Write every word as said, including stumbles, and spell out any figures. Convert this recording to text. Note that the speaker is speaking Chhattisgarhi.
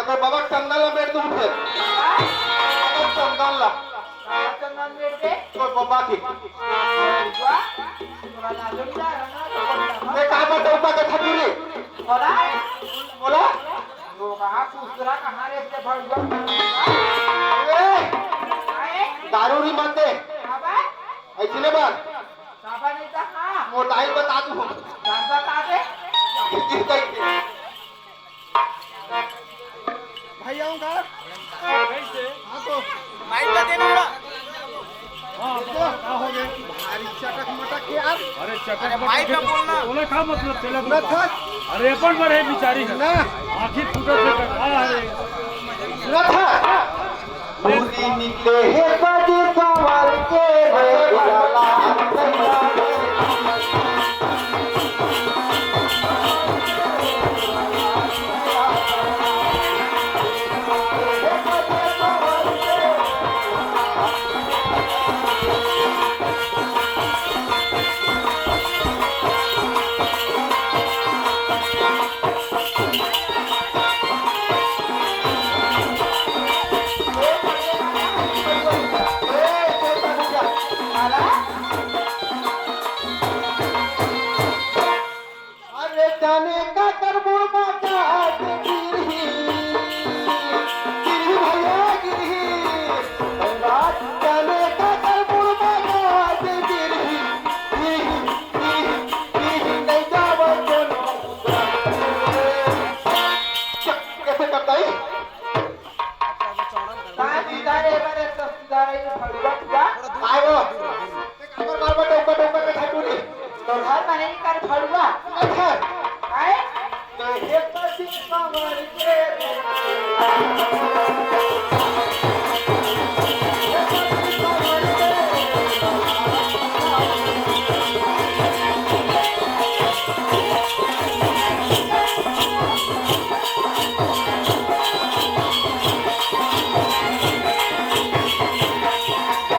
अरे बाबा, चंदन ला मेर दूं फिर। बाबा, चंदन ला। कहाँ चंदन मेर दे? तो बाबा की। वाह, तोरा लाजो नहीं जा रहा ना, तो बोल रहा था। मैं कहाँ पर डौका के ठकुरी? बोला? बोला? वो कहाँ दूसरा कहाँ रे से भर गया? ए! आए? दारू नहीं मानते। बाबा? ऐसे नहीं बात। बाबा नहीं तो हाँ। मोटाई बता दूँ। जान बता दे। किस टाइप के? भाई आऊंगा। कैसे? हाँ तो। माइक का देना ना। हाँ, तो का हो गए? भारी चटक मटक यार। अरे चटक अरे मटक माइक में बोलना। बोले का मतलब चले ना था। अरे अपन बड़े बिचारी है। ना। आँखी फूटत है का? अरे। ना था। पूरी निकले हे बड़े पवन के रे लाला। अरे जाने का कर बुढ़बा का आज गिरही, गिरही भैया गिरही। रात जाने का कर बुढ़बा का आज गिरही, गिरही, गिरही, गिरही, नहीं जावा कोनो। कैसे करता है? का दीदा रे बरे ससुरा रे फड़ुआ फुआ। आए वो। हमर मारबा डौका डौका के ठाकुरी। तो घर में नहीं कर फड़ुआ। अच्छा। आए? तो हे पति कमर के।